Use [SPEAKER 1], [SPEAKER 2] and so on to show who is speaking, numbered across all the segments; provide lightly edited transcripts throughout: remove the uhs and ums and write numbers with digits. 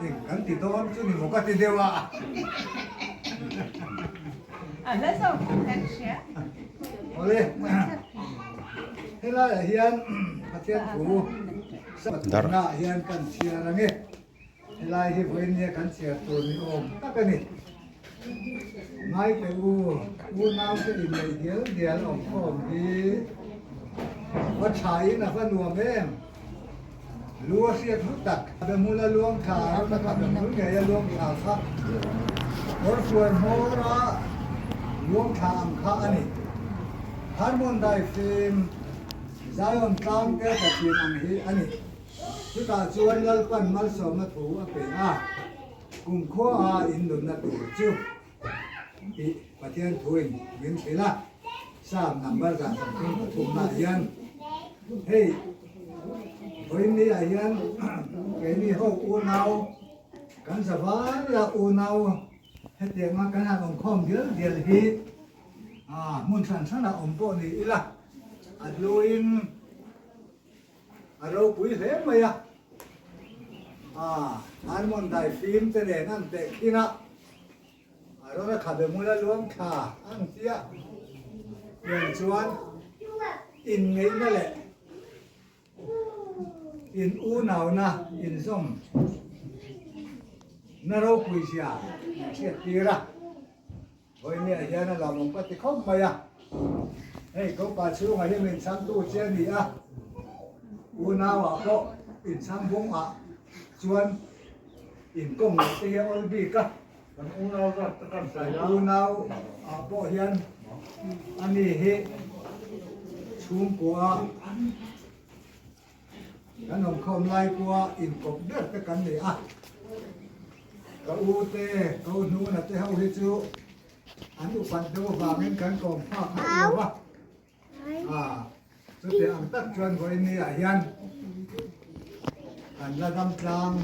[SPEAKER 1] Eng kan ti dawn chu ni maw ka ti deuh a.
[SPEAKER 2] A hla zawk kan hria.
[SPEAKER 1] Awle, helaiah hian Pathian thu Pathianah hian kan chhiar ang e. Helai hi vawiin nia kan chhiar tur ni awm tak a ni. Ngaite u, unaute inneih dial dial awmkhawm hi va thain a va nuam em? Lu a hriat hlu tak. Be hmula luang thla a rawn a kha be hmul ngei a luang thla kha kawrfuai hmawr a luang thla ang kha a ni. Harmon daifim Zion tlang te tla thin ang hi a ni. Chutah chuan Lalpan malsawmna thu a pe a, kumkhua a innunna tur chu tih Pathian thuin min hrilh a, Psalm number 133 nah hian hei vawiin ah hian keini ho unau kan za vaia unau hetianga kan han awmkhawm dial dial hi hmun hran hranah awm pawh ni ila a hluin A ropui hle mai a, a Harmon dai fim te nen an teh khin a, a rawn a khabe hmula luang thla ang chiah pian chuan inngeihna leh in unauna inzawm na ropui zia min hriat tir a. Vawinia hian a lawmawm ka ti khawp mai a, hei Kopa chhungah hian min chhangtu che a ni a, unauah pawh inchhang bungah chuan inkawm loh te hi a awl bik a, kan unau zat te kan sawi a, unau ah pawh hian ani hi chhungkua Kan awmkhawm lai pawha inkawp ber te kan ni a, ka u te, ka u hnuna te ho hi chu an upat deuh avangin kan kawm phak hauh lo va, ah chutiang ang tak chuan vawiin ni ah hian kan la dam tlang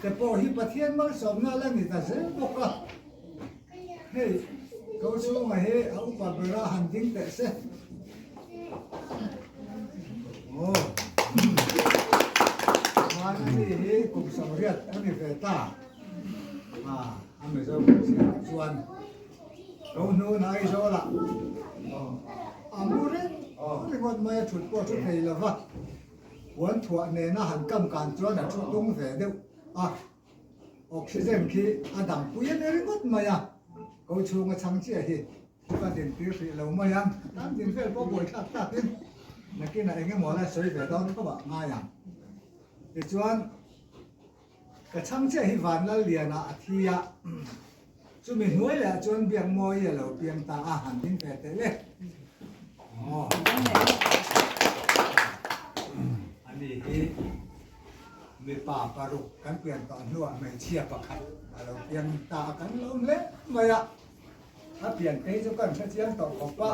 [SPEAKER 1] te pawh hi Pathian malsawmna la ni ta zel bawk a, hei ka u chhunga hi a upa bera han ding teh se. Aw Chuan a ni hi kum sawmriat a ni ve ta a a Mizo hmeichhia ah chuan ko hnun Aizawl ah a mu reng ringawt mai a thut pawh a thu thei lo va puan thuah nena han kam kan chuan a thu tung ve deuh a oxygen khi a dang pui a ni ringawt mai a ko chhunga chhang chiah hi. Ka dintir hrih lo mai a, tan din vel pawh buaithlak takin nakinah eng emaw la sawi ve dawn tho ah ngai ang. Tichuan, ka chhang chiah hi Vanlalliana a thi a, chumi hnuai leh ah chuan Biakmawii a lo piang ta a, han ding ve teh le. Aw. Ani hi mipa paruk kan pian tawh hnuah hmeichhia pakhat a lo piang ta a, kan lo hle mai a. A pian phei chu kan hre chiang tawh khawp a,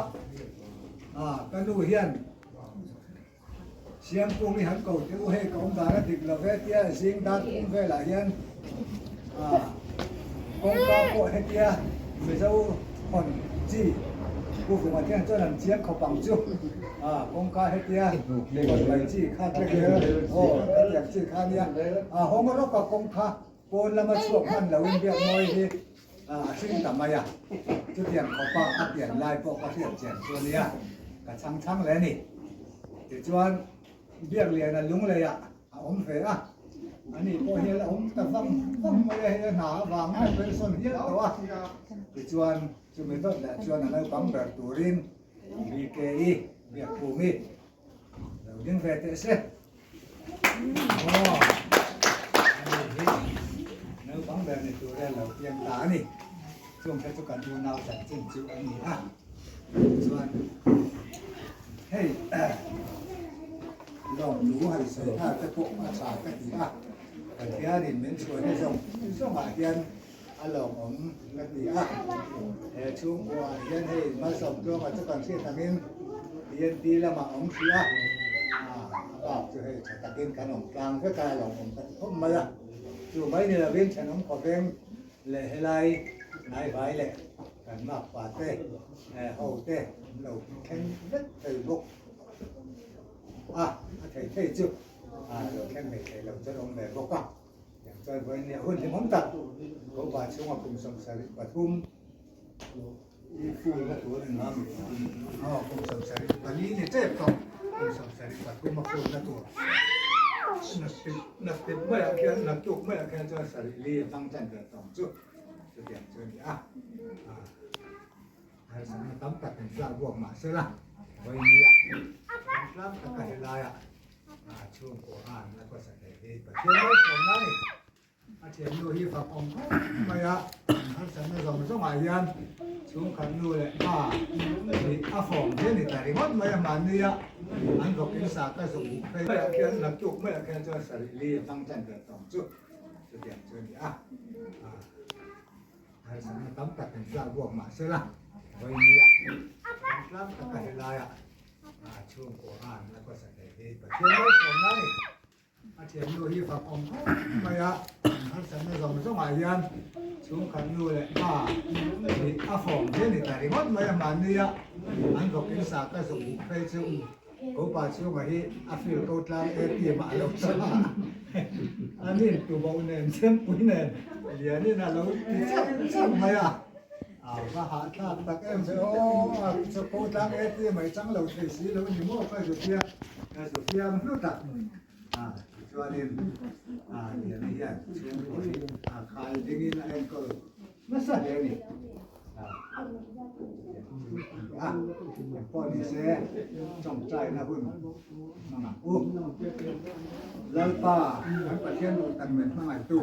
[SPEAKER 1] ah ka nu hian Siamkung hi han ko teh u hei ka awm dan a dik lo ve tia zing dar kum velah hian ah kawngka pawh hetia Mizo hawn chi Pu Vunga te hian chuan an chiang khawp ang chu ah kawngka hetia hawn mai chi kha aw hetiang chi kha nia ah hawng rawk a kawngka Pawn lama chhuak hman loin biak mawi hi a hring ta mai a, chutiang khawpa a pian lai pawh ka hriat chian chu a nia, ka chhang chhang hle a ni. Tichuan, Biakliana Lungleiah a awm ve a, ani pawh hi a la awm ta vang vang mai a, hei a hna avang a pension hial tawh a. Tichuan, chumi dawt leh chuan a naupang ber turin BKE Biakphungi lo ding ve teh se. Aw, ani hi naupang ber ni tur hian lo piang ta a ni. Chung te chu kan unau chanchin chu a ni a. Chuan hei lawmtu han sawi nghal te pawh a tha ka ti a. Pathianin min chhuahna zawng zawngah hian A lawmawm ka ti a, he chhungkua ah hian hei malsawm tluanga chu kan hriat angin TNT lamah a awm hrih a, a bak chu hei tha takin kan awm tlang vek a, a lawmawm ka ti khawp mai a. Chu mai ni lovin thenawm khawveng leh helai hnaivai leh kan makpa te ho te an lo thleng vek thei bawk a, a thei thei chu a lo thleng ngei thei lo chuan awm ve bawk a. Chuan vawiin nia hun hlimawm tak Kopa chhunga kum 73 i fulna tur a ni ngam aw kum 74 ni tep tawh kum 73 a fulna tur naktip maiah khian naktuk maiah khian chuan sarih li a hmang tan ve tawng chu chutiang chu a ni a. Harsatna tam tak kan tlak buak mah sela vawiin nia kan tlang taka helaiah chhungkaw an la khawsa thei hi Pathian malsawmna a ni. A thiannu hi fak awm khawp mai a, harsatna zawng zawngah hian chhungkhat nu leh pa nih a fawm hle ni ta ringawt mai a mahnia an vawkin sa ka zuk buk phei maiah khian naktuk maiah khian chuan sarih li a hmang tan ve tawng chu chutiang chu a ni a. Harsatna tam tak kan tlak buak mah sela vawiin nia kan tlang taka helaiah chhungkaw an la khawsa thei hi Pathian malsawmna a ni. A thiannu hi fak awm khawp mai a, harsatna zawng zawngah hian chhungkhat nu leh pa nih a fawm hle ni ta ringawt mai a mahnia an vawk in sa ka zuk buk phei chu Kopa chhunga hi a fil ko tlang e ti mah lo chuan a nin tuboh nen chempui nen lianin a lo ti chauh chauh mai a, a va hahthlak tak em ve aw, a ko tlang e ti mai chang lo thei si lo ni maw ka Zofia, ka Zofia ang hlut a, a tichuanin a liana hian chhungkaw hi a khai dingin a enkawl nasa hle a ni. A engpawh ni se tawngtaina hun hmang ang u. Lalpa kan Pathian duh tak min hmangaihtu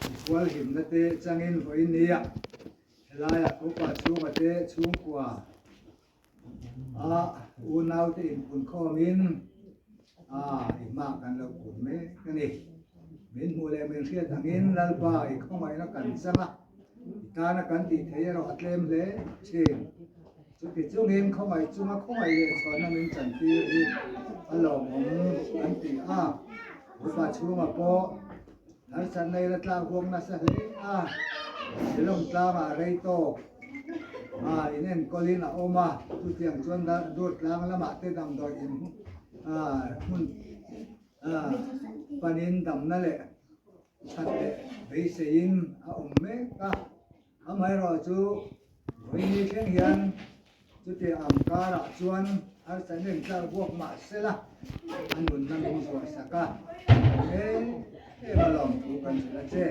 [SPEAKER 1] misual himna te changin vawiin nia helaiah Kopa chhunga te chhungkua a unaute inpunkhawmin a i hma kan lo kun mek a ni. Min hmuh leh min hriat angin Lalpa i khawngaihna kan chang a, i tana kan tih theih erawh a tlem hle thin. Chuti chungin khawngaih chunga khawngaih leh chhuahna min chantir hi a lawmawm an ti a, Upa chhunga pawh harsatna ila tlak huak nasa hle a, Shillong tlangah rei tawk a inenkawlin a awm a, chutiang chuan Durtlang lamah te damdawi in hmun panin damna leh that leh beiseiin a awm mek a, amaherawhchu vawiini thleng hian Chuti ang karah chuan harsatna in tlak buak mah sela a nunna min zuah sak a, em em a lawmthu kan hrilh a che.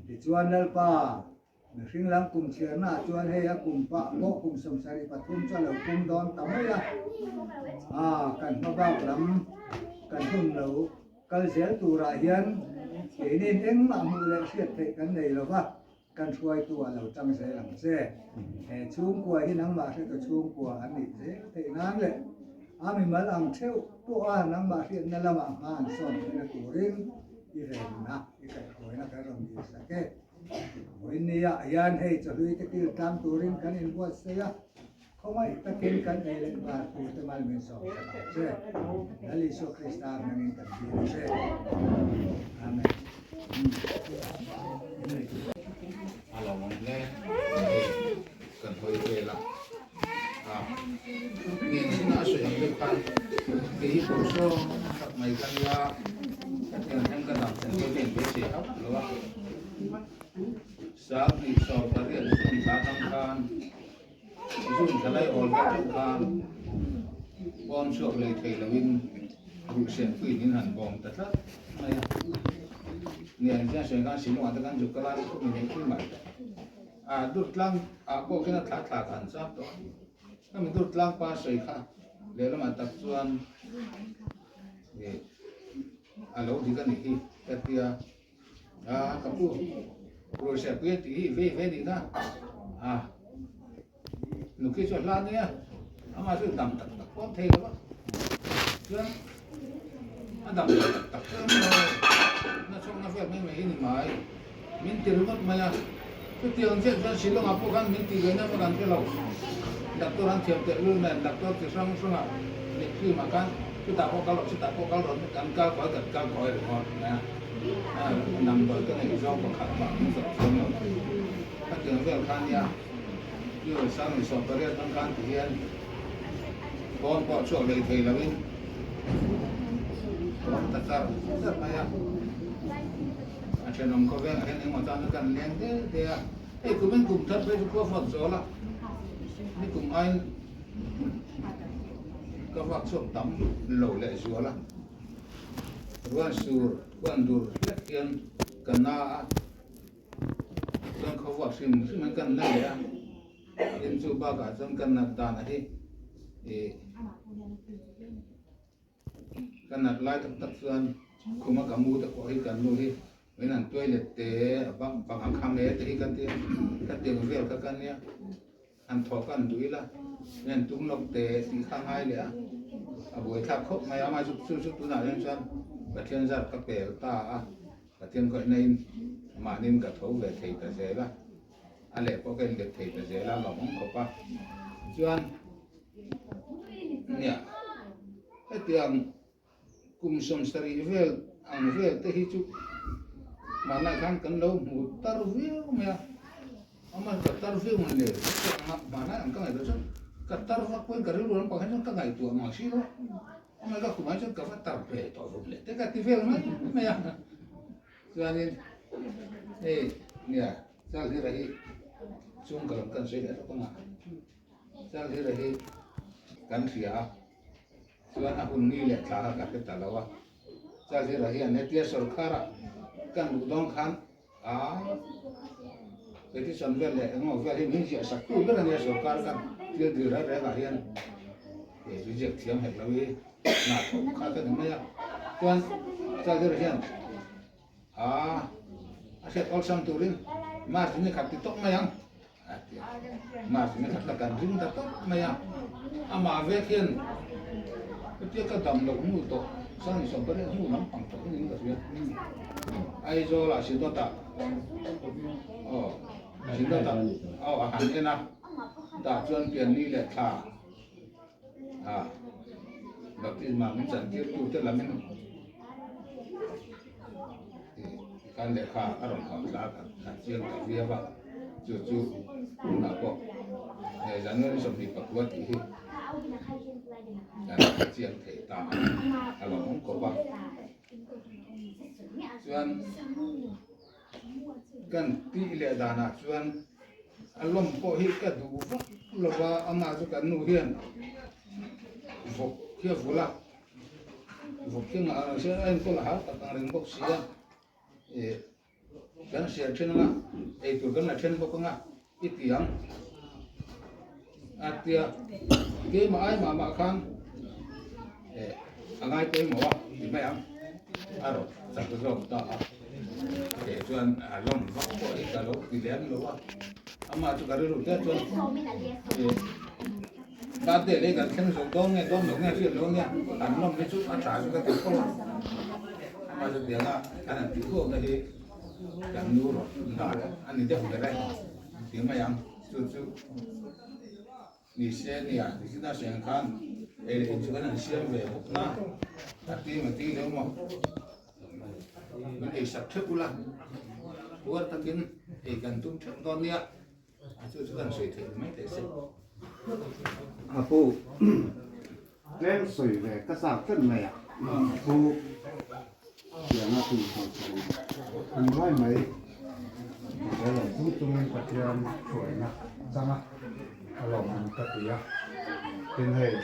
[SPEAKER 1] Tichuan Lalpa, mihring lam kum chhiarnaah chuan hei a kum pah pawh kum 73 chu a lo pum dawn ta mai a, aa kan hma bak lam kan hun lo kal zel turah hian keinin engmah hmuh leh hriat theih kan nei lo va, Kan hruaitu a lo tang zel ang che. He chhungkua hi nangmah hretu chhungkua an nih zel theih nan leh a mimal ang theuh pawha nangmah hriatna lamah hma an sawn theihna turin i venna, i kaihhruaina kan rawn dil sak e. Vawiin nia hian hei chawhlui te kil tlang turin kan inbuatsaih a, khawngaih takin kan ei leh bar turte mal min sawm sak ang che. Lal Isua Krista hmangin kan dil a che. Amen.
[SPEAKER 3] A lo awm hle hei kan hawi vel a a ngen chhunga a sawi ang deuh khan kei hi pawh saw tak mai ka nia hetiang hian ka dam thlen dawn ka inbeisei hauh lo a sang 28 zun thla atang khan zun thla lai awl ve teuh khan pawn chhuak lei thei loin ruhsen puiin in han bawm ta tlat mai a. Nia engtin a sawi khan Shillong ah te khan zuk ka lai khawp mai hei thil mai a dur tlang ah pawh khian a thla thla ka han chak tawh a khami dur tlang pa sawi kha lehlamah tak chuan ih a lo dik a nih hi ka tia a ka pu ruihseh pui a tih hi vei ve nih kha a nukhi chu a hla nia amah chu dam tak tak pawh an thei lo va chuan a dam tak tak chuan na chhawkna vel mai mai hi ni mai min ti ringawt mai a chutiang chiah chuan Shillong ah pawh khan min tih ve na vak an hre lo doctor an thiam teh lul nen doctor chi hrang hrang ah mitthlim ah khan chutah pawh kal rawh chutah pawh kal rawh an kal kawi kan kal kawi ringawt mai a damdawi ka neih zawng pakhat mah min zawh chuang lo khatiang vel kha nia. Chu 28 hmang khan ti hian pawn pawh chhuak lei thei loin a awm ta char char mai a. thenawm khawvelah hian engmaw tan chu kan leng de de a, hei kumin kum thar phei chu khua fawt zawl a, ni kum aiin ka vak chhuak tam lo leh zual a, ruan sur huan dur hlek hian ka na a, chuan khawvuak hrim hrim hian kan na leh a, tin chu bakah chuan ka nat dan a hi ih. Ka nat lai tak tak chuan khuma ka mu te pawh hi kan nu hi min han tuai let te a bang bang ang kham e te hi kan ti a, ka tiang vel kha ka nia, han thawh ka han duh ila min han tum lawk te tih kha a ngai leh a, a buaithlak khawp mai a, amah chu chu chu tunah hian chuan Pathian zar ka pel ta a, Pathian khawihna in mahnin ka tho ve thei ta zel a, a leh pawh ka inlet thei ta zel a, lawmawm khawp a, chuan. Nia, hetiang kum 70 vel ang vel te hi chu hmanlai khan kan lo hmu tar viau mai a, amah ka tar viau ang le hmanlai ang ka ngaihtuah chuan ka tar vak pawhin ka rilru lampang hian chuan ka ngaihtuah mang si lo a, amah ka khumah chuan ka va tar ve tawh vum le te ka ti vel mai mai a, chuanin hei nia Chalhlira hi chhungkaw lam kan sawi leh lawk ang a. Chalhlira hi kan hria a, chuan a hun ni leh thla kha ka hre ta lo a. Chalhlira hian hetia sawrkhara kan luh dawn khan a petition vel leh engemaw vel hi min ziah sak tu ber a nia sawrkar khan thil dil reng reng ah hian he chu ziak thiam hek lo hi hna thawk kha ka ni mai a. Chuan Chalhlira hian a a hriat awlsam turin March ni khat ti tawp mai ang. A ti a, March ni khat la kan ring ta tawp mai a, amah vek hian hetia ka dam loh hnu tawh Sangni 18 hnu lampang tawh niin ka hria. Aizawlah Sinawtah aw Sinawtah aw a han en a, tah chuan pianni leh thla a baptisma min chantir tute lamin Tikhan lehkha a rawn hawn thla a kan chiang ta viau a, chu chu tunah pawh he January 29 tih hi kan chiang thei ta a, a lawmawm khawp a. Chuan kan tih leh danah chuan a lawm pawh hi ka duh vak lo va, amah chu kan nu hian vawk hi a vul a. Vawk hi ngah ang se a enkawl a har tak ang reng bawk si a, ih kan hriat then anga eitur kan la then bawk anga i ti ang a tia keimah ai mah mah khan eh a ngai pawimawh a ti mai ang a rawh chak zawk ta a teh chuan a lawm vak pawh hi ka lo ti lem lo a amah chu ka rilru te chuan ih. Birthday lei kan thleng zawh dawn nge dawn loh nge hriat lo nia, an lawm hi chu a tha chu ka ti fo a, amah chu tianga kan han tih huak na hi kan nu rawh dan a ni deuh ber e ti mai ang, chu chu ni se nia nichina seng khan ei leh in chu kan han siam ve bawk na a ti maw ti lo maw min ei sak theuh ula puar takin ei kan tum theuh dawn nia.
[SPEAKER 4] A pu tlem sawi ve ka chak tlat mai a, a pu tianga kum 70 kum lai mai he lo chung chungin Pathian hruaina chang a, a lawmawm ka ti a, tin hei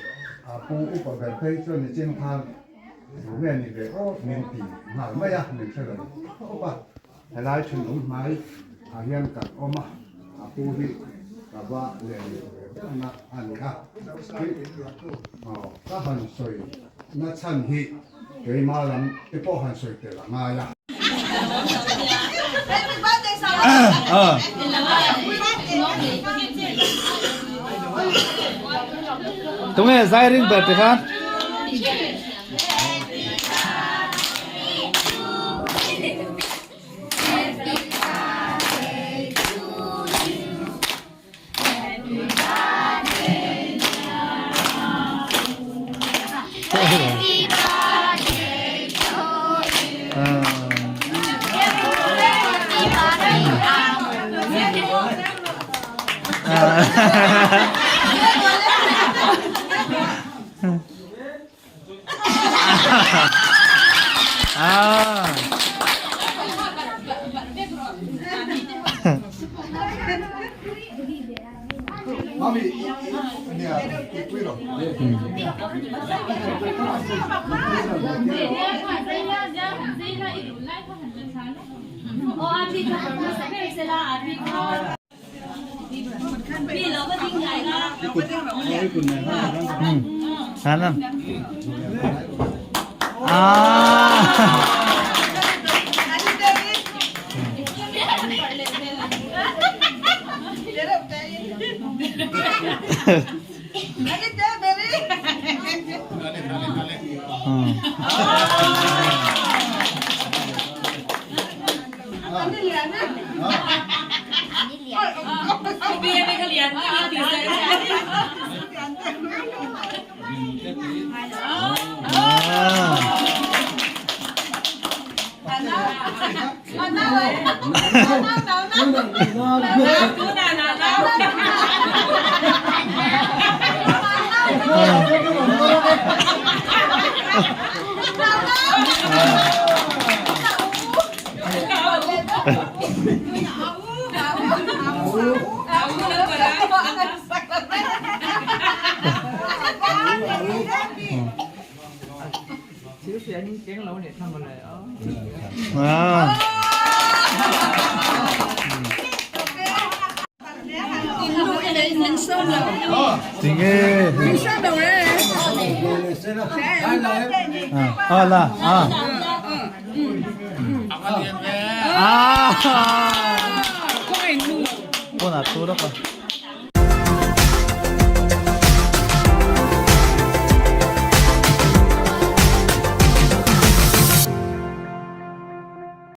[SPEAKER 4] a pu upa ber phei chuan nichin khan thu nge ni ve aw min ti nghal mai a, min hre lo khawp a. Helai thenawm hmai ah hian kan awm a, a pu hi ka va leh leh ve vekna a ni a. Ka han sawi na chhan hi keimah lam te pawh han sawi tel a ngai a.
[SPEAKER 5] Tunge zai ring ber ti khan? Hana. Ah. Tinge. À là à. À. Con à tu đó con.